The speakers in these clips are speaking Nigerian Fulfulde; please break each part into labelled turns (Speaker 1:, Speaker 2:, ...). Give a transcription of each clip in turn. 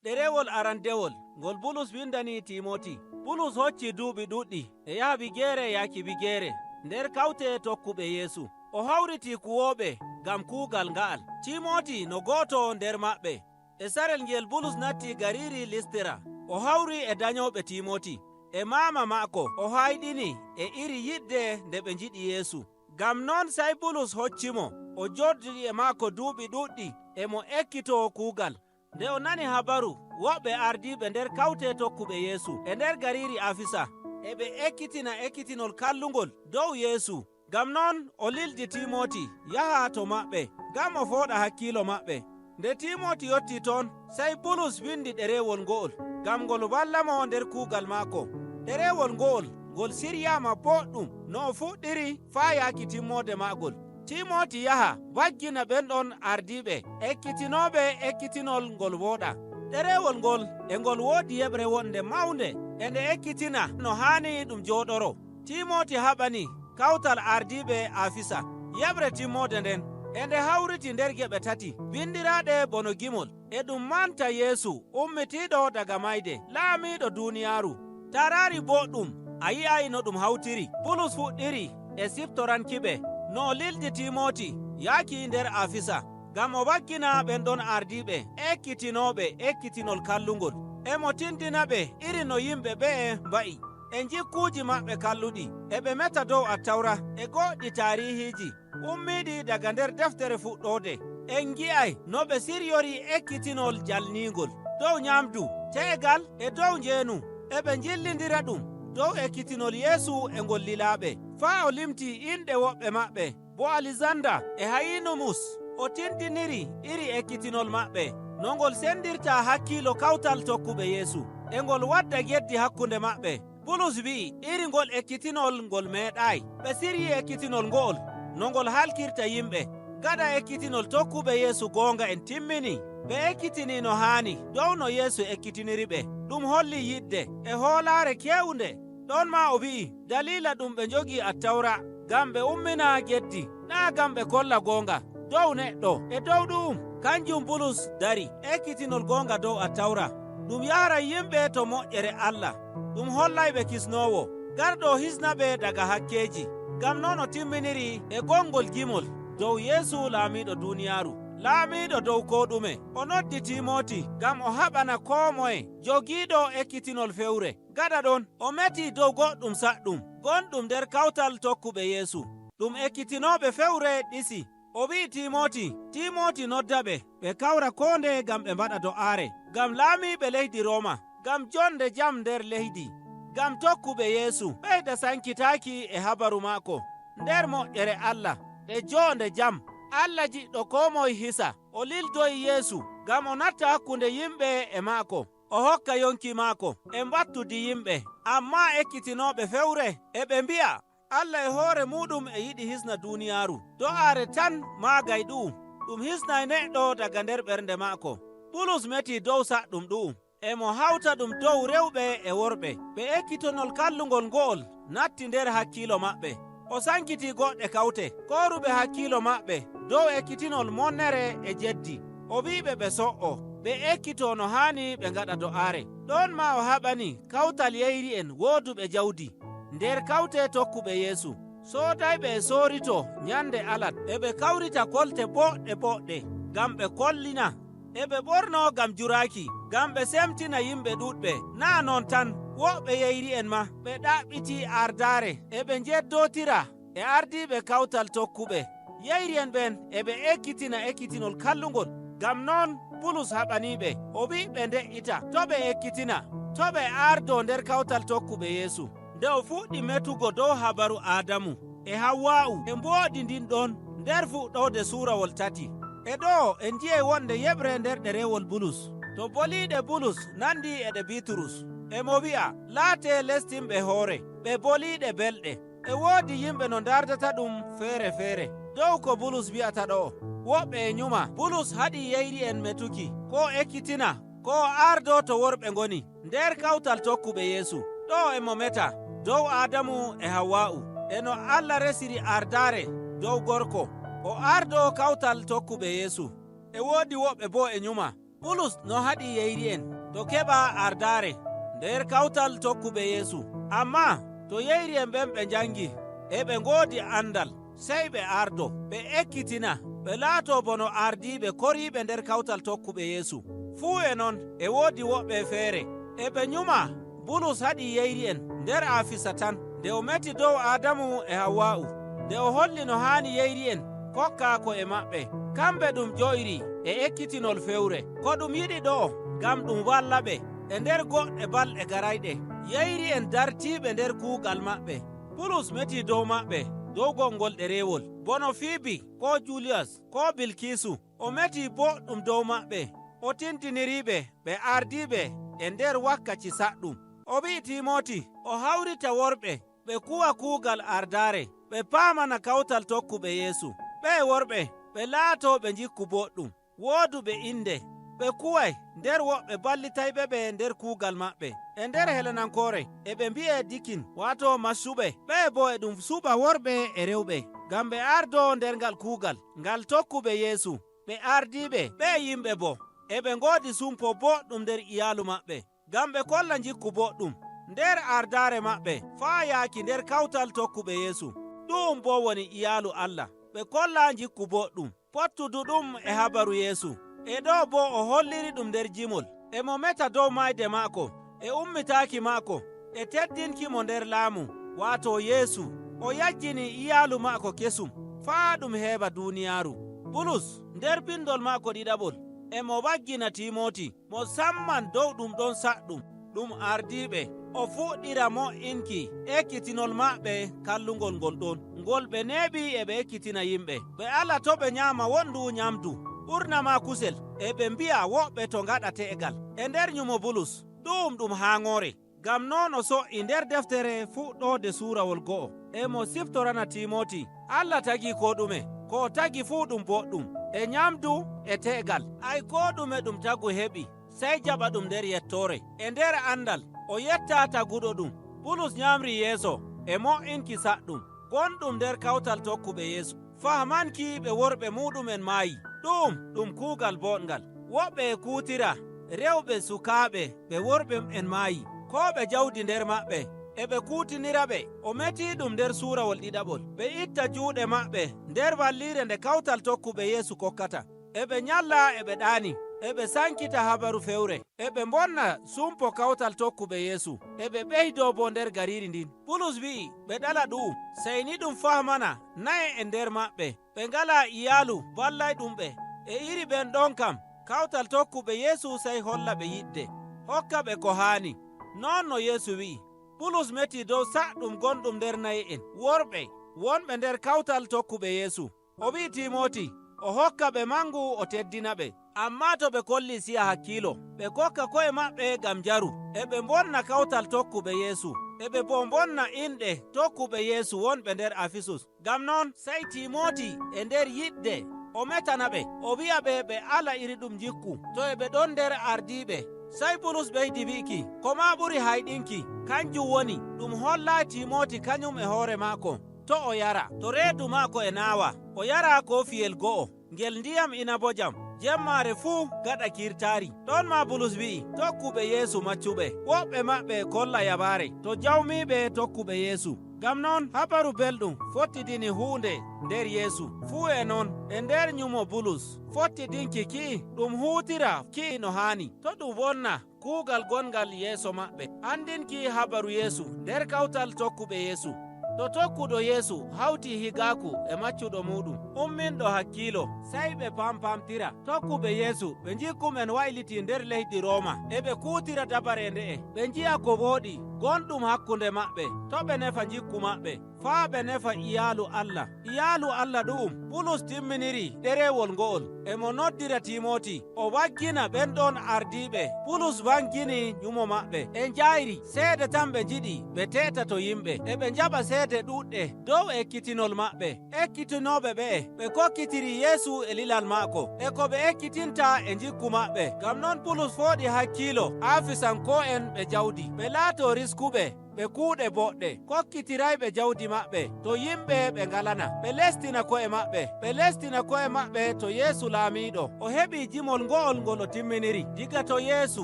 Speaker 1: Ɗerewol arandewol ngol Bulus windani Timoti. Bulus hocci duuɓi ɗuɗɗi e yaha wigeere yaaki wigeere nder kawte tokkuɓe Yeesu. O hawriti kuwooɓe ngam kuugal nga'al. Timoti no go'oto nder maɓɓe. E sarel ngel Bulus natti gariri Listira, o hawri e danyoɓe Timoti e mama maako. O hayɗini e iri yidde nde ɓe njiɗi Yeesu. Ngam non sey Bulus hoccimo, o joɗɗi e maako duuɓi ɗuɗɗi e mo ekkito kuugal. Nde o nani habaru woɓɓe ardiɓe nder kawte tokkuɓe Yeesu e nder gariri Afisa e ɓe ekkitina ekkitinol kallungol dow Yeesu. Ngam non o lildi Timoti yaha to maɓɓe ngam o fooɗa hakkiilo maɓɓe. Nde Timoti yotti toon, sey Bulus windi ɗerewol ngo'ol ngam ngol wallamo nder kuugal maako. Ɗerewol ngo'ol ngol siryama boɗɗum no o fuɗɗiri faa yaaki timmode maagol. Timoti yaha waggina ɓen ɗon ardiɓe ekkitinoɓe ekkitinol ngol wooɗa. Ɗerewol ngol e ngol woodi yeɓre wonde mawnde e nde ekkitina no haani ɗum jooɗoro. Timoti haɓani kawtal ardiɓe Afisa. Yeɓre timmode nden e nde hawriti nder geɓe tati bindiraaɗe bono gimol e ɗum manta Yeesu ummitiiɗo daga mayde laamiiɗo duuniyaaru. Tarari boɗɗum a yi'ay no ɗum hawtiri. Bulus fuɗɗiri e siftorankiɓe no o lildi Timoti yaaki nder Afisa ngam o waggina ɓen ɗon ardiɓe ekkitinooɓe ekkitinol kallungol. E mo tindina ɓe iri no yimɓe ɓe'e mba'i e jikkuuji maɓɓe kalluɗi, e ɓe meta dow Attawra e goɗɗi taarihiji ummiiɗi daga nder deftere fuɗɗoode. En ngi'ay no ɓe siryori ekkitinol jalniingol dow nyaamdu, teegal e dow njeenu, e ɓe njillindira ɗum dow ekkitinol Yeesu e ngol lilaaɓe. Faa o limti inɗe woɓɓe maɓɓe bo Alisanda e Hayinumus. O tindiniri iri ekkitinol maɓɓe no ngol sendirta hakkiilo kawtal tokkuɓe Yeesu, e ngol wadda geddi hakkunde maɓɓe. Bulus wi'i iri ngol ekkitinol ngol meeɗaayi. Ɓe siryi ekkitinol ngo'ol no ngol halkirta yimɓe. Gaɗa ekkitinol tokkuɓe Yeesu goonga en timmini, ɓe ekkitini no haani dow no Yeesu ekkitiniri ɓe. Ɗum holli yidde e hoolaare kewnde. Ɗon ma o wi'i dalila ɗum ɓe jogii Attawra ngam ɓe ummina geddi, naa ngam ɓe kolla goonga dow neɗɗo. E dow ɗu'um kanjum Bulus dari ekkitinol goonga dow Attawra. Ɗum yahray yimɓe to moƴƴere Allah, ɗum hollay ɓe kisnowo garɗo hisna ɓe daga hakkeeji. Ngam non o timminiri e gongol gimol dow Yeesu laamiiɗo duuniyaaru, laamiiɗo dow koo ɗume. O noddi Timoti ngam o haɓana koo moye jogiiɗo ekkitinol fewre. Gaɗa ɗon o meti dow goɗɗum saɗɗum gonɗum nder kawtal tokkuɓe Yeesu, ɗum ekkitinooɓe fewre ɗisi. O wi'i Timoti, Timoti nodda ɓe ɓe kawra koo nde ngam ɓe mbaɗa do'aare ngam laamiiɓe leydi Roma, ngam jonde jam nder leydi, ngam tokkuɓe Yeesu ɓeyda sankitaaki e habaru maako nder moƴƴere Allah e jonde jam. Allah jiɗɗo koo moye hisa, o lildoyi Yeesu ngam o natta hakkunde yimɓe e maako, o hokka yonki maako e mbattudi yimɓe. Amma ekkitinooɓe fewre e ɓe mbi'a Allah e hoore muɗum e yiɗi hisna duuniyaaru. Do'aare tan maagay ɗu'um, ɗum hisnay neɗɗo daga nder ɓernde maako. Bulus meti dow saɗɗum ɗu'um, e mo hawta ɗum dow rewɓe e worɓe ɓe ekkitonol kallungol ngo'ol natti nder hakkiilo maɓɓe. O sankiti goɗɗe kawte koruɓe hakkiilo maɓɓe dow ekkitinol monnere e jeddi. O wi'iɓe ɓe so'o ɓe ekkito no haani ɓe ngaɗa do'aare. Ɗon ma o haɓani kawtal yeyri en wooduɓe jawdi nder kawte tokkuɓe Yeesu. Soodayɓe e soorito nyande alat, e ɓe kawrita kolte boɗɗe boɗɗe ngam ɓe kollina, e ɓe ɓorno ngam juraaki, ngam ɓe semtina yimɓe ɗuɗɓe. Naa non tan, woɓɓe yeyri en ma ɓe ɗaɓɓiti ardaare, e ɓe jeddotira e ardiɓe kawtal tokkuɓe yeyri en ɓen, e ɓe ekkitina ekkitinol kallungol. Ngam non Bulus haɓaniɓe, o wi'i ɓe nde'ita to ɓe ekkitina, to ɓe ardo nder kawtal tokkuɓe Yeesu. Nde o fuɗɗi metugo dow habaru Aadamu e Hawwa'u e mboodi ndin ɗon nder fuɗɗode suurawol 3. E ɗo en njiyay wonde yeɓre nder ɗerewol Bulus. To boliiɗe Bulus nandi e ɗe Bitrus, e mo wi'a laate lestinɓe hoore, ɓe boliiɗe belɗe. E woodi yimɓe no dardata ɗum feere feere dow ko Bulus wi'ata ɗo. Woɓɓe e nyuma Bulus haɗi yeyri en metuki ko ekkitina ko ardo to worɓe ngoni nder kawtal tokkuɓe Yeesu. Ɗo e mo meta dow Aadamu e Hawwa'u e no Allah resiri ardaare dow gorko, o ardo kawtal tokkuɓe Yeesu. E woodi woɓɓe bo e nyuma Bulus no haɗi yeyri'en to keɓa ardaare nder kawtal tokkuɓe Yeesu. Amma to yeyri'en ɓen ɓe njangi e ɓe ngoodi andal, sey ɓe ardo, ɓe ekkitina, ɓe laato bono ardiiɓe koriiɓe nder kawtal tokkuɓe Yeesu. Fuu e non e woodi woɓɓe feere e ɓe nyuma Bulus haɗi yeyri'en nder Afisa tan nde o meti dow Aadamu e Hawwa'u, nde o holli no haani yeyri'en kokka ko e maɓɓe. Kamɓe ɗum ƴoyri e ekkitinol fewre. Ko ɗum yiɗi ɗo ngam ɗum walla ɓe e nder goɗɗe balɗe garayɗe. Yeyri'en dartiiɓe nder kuugal maɓɓe. Bulus meti dow maɓɓe dow gonngol ɗerewol. Bono Fiibi ko Juliyas ko Bilkisu o meti boɗɗum dow maɓɓe. O tintiniriɓe ɓe ardiiɓe e nder wakkaci saɗɗum. O wi'i Timoti o hawrita worɓe ɓe kuwa kuugal ardaare, ɓe paamana kawtal tokkuɓe Yeesu. Ɓe worɓe ɓe laato ɓe jikku boɗɗum, wooduɓe inde, ɓe kuway nder woɓɓe ballitayɓe ɓe nder kuugal maɓɓe. E nder helenankoore e ɓe mbi'e dikin, waato maccuɓe. Ɓe bo e ɗum suɓa worɓe e rewɓe ngam ɓe ardo nder ngal kuugal ngal tokkuɓe Yeesu. Ɓe ardiiɓe ɓe yimɓe bo e ɓe ngoodi sumpo boɗɗum nder iyaalu maɓɓe ngam ɓe kolla jikku boɗɗum nder ardaare maɓɓe faa yaaki nder kawtal tokkuɓe Yeesu. Ɗum bo woni iyaalu Allah. Ɓe kolla jikku boɗɗum pottudu ɗum e habaru Yeesu. E ɗo bo o holliri ɗum nder jimol. E mo meta dow mayde maako e ummitaaki maako e teddinki mo nder laamu, waato Yeesu. O yajjini iyaalu maako kesum faa ɗum heɓa duuniyaaru. Bulus nder bindol maako ɗiɗaɓol e mo waggina Timoti mo samman dow ɗum ɗon saɗɗum ɗum ardiiɓe. O fuɗɗira mo'inki ekkitinol maɓɓe kallungol ngol ɗon ngol ɓe neeɓi e ɓe ekkitina yimɓe. Ɓe ala to ɓe nyaama wondu nyamdu ɓurna ma kusel e ɓe mbi'a woɓɓe to ngaɗa te'gal. E nder nyumo Bulus ɗum ɗum haaŋoore ngam non o so'i nder deftere fuɗɗoode suurawol go'o. E mo siftorana Timoti Allah tagi ko ɗume, ko o tagi fuu ɗum boɗɗum, e nyamdu e te'gal. Ay ko ɗume ɗum tagu heɓi sey jaɓa ɗum nder yettoore. E nder andal o yetta taguɗo ɗum. Bulus nyamri yeeso e mo'inki saɗɗum gonɗum nder kawtal tokkuɓe Yeesu. Fahamanki ɓe worɓe muɗumen maayi, ɗum ɗum kuugal boɗngal. Woɓɓe e kuutira rewɓe sukaaɓe ɓe worɓe en maayi, ko ɓe jawdi nder maɓɓe e ɓe kuutinira ɓe. O meti ɗum nder suurawol ɗiɗaɓol. Ɓe itta juuɗe maɓɓe nder wallire nde kawtal tokkuɓe Yeesu kokkata. E ɓe nyalla e ɓe ɗaani, e ɓe sankita habaru fewre, e ɓe mbonna sumpo kawtal tokkuɓe Yeesu, e ɓe ɓeydo bo nder gariri ndin. Bulus wi'i ɓe ɗala ɗu'um, sey ni ɗum fahmana naye e nder maɓɓe ɓe ngala iyaalu ballay ɗum ɓe. E iri ɓen ɗon kam kawtal tokkuɓe Yeesu sey holla ɓe yiɗde, hokka ɓe ko haani. Non no Yeesu wi'i. Bulus meti dow saɗɗum gonɗum nder naye'en worɓe wonɓe nder kawtal tokkuɓe Yeesu. O wi'i Timoti o hokka ɓe mangu o teddina ɓe. Amma to ɓe kolli siya hakkiilo, ɓe kokka ko'e maɓɓe ngam njaru, e ɓe mbonna kawtal tokkuɓe Yeesu, e ɓe bo mbonna inɗe tokkuɓe Yeesu wonɓe nder Afisus. Ngam non sey Timoti e nder yiɗde o metana ɓe, o wi'a ɓe ɓe ala iri ɗum jikku to e ɓe ɗon nder ardiiɓe. Sey Bulus ɓeydi wi'ki ko ma ɓuri hayɗinki kanjum woni ɗum holla Timoti kañum e hoore maako to o yara, to reedu maako e naawa, o yara koofiyel go'o ngel ndiyam inabojam jemmaare fuu gaɗa kirtaari. Ɗon ma Bulus wi'i tokkuɓe Yeesu maccuɓe woɓɓe maɓɓe kolla yabaare to jawmiiɓe tokkuɓe Yeesu. Ngam non habaru belɗum fottidini huunde nder Yeesu. Fuu e non e nder nyumo Bulus fottidinki ki'i ɗum huutira ki'i no haani, to ɗum wonna kuugal gongal yeeso maɓɓe. Andinki habaru Yeesu nder kawtal tokkuɓe Yeesu. To tokkuɗo Yeesu hawti higaaku e maccuɗo muɗum umminɗo hakkiilo, sey ɓe pampamtira. Tokkuɓe Yeesu ɓe jikkumen wayliti nder leydi Roma, e ɓe kuutira dabare nde'e, ɓe nji'a ko wooɗi gonɗum hakkunde maɓɓe, to ɓe nefa jikku maɓɓe, faa ɓe nefa iyaalu Allah. Iyaalu Allah ɗu'um Bulus timminiri ɗerewol ngo'ol. E mo noddira Timoti o waggina ɓen ɗon ardiiɓe. Bulus wangini nyumo maɓɓe e njayri seede tan ɓe njiɗi ɓe te'ta to yimɓe, e ɓe njaɓa seede ɗuɗɗe dow ekkitinol maɓɓe. Ekkitinooɓe ɓe'e ɓe kokkitiri Yeesu e lilal maako e ko ɓe ekkitinta e jikku maɓɓe. Ngam non Bulus fooɗi hakkiilo afisanko'en ɓe jawdi, ɓe laato riskuɓe, Ɓe kuuɗe boɗɗe, kokkitirayɓe jawdi maɓɓe to yimɓe ɓe ngalana. Ɓe lestina ko'e maɓɓe, ɓe lestina ko'e maɓɓe to Yeesu laamiiɗo. O heɓi jimol ngo'ol ngol o timminiri diga to Yeesu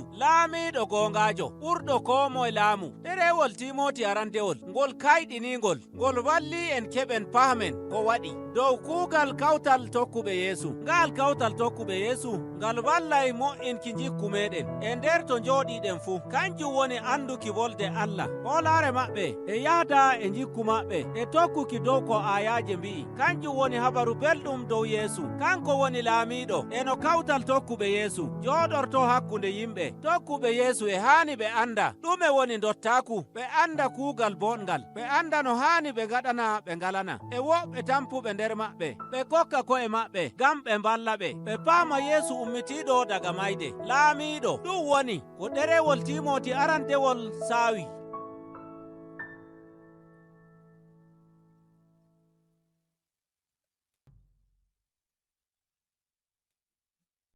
Speaker 1: laamiiɗo goongaajo, ɓurɗo koo moye laamu. Ɗerewol Timoti arandewol ngol kayɗiningol, ngol walli en keɓen pahmen ko waɗi dow kuugal kawtal tokkuɓe Yeesu. Ngal kawtal tokkuɓe Yeesu ngal wallay mo'inki jikku meɗen e nder to njooɗiɗen fuu. Kanjum woni anduki wolde Allah. Hoolaare maɓɓe e yahda e jikku maɓɓe e tokkuki dow ko ayaje mbi'i. Kanjum woni habaru belɗum dow Yeesu. Kanko woni laamiiɗo e no kawtal tokkuɓe Yeesu jooɗorto hakkunde yimɓe. Tokkuɓe Yeesu e haani ɓe anda ɗume woni dottaaku, ɓe anda kuugal boɗgal, ɓe anda no haani ɓe gaɗana ɓe ngalana, e woɓɓe tampuɓe nder maɓɓe, ɓe kokka ko'e maɓɓe ngam ɓe mballa ɓe, ɓe paama Yeesu ummitiiɗo daga mayde, laamiiɗo. Ɗum woni ko ɗerewol Timoti arandewol saawi.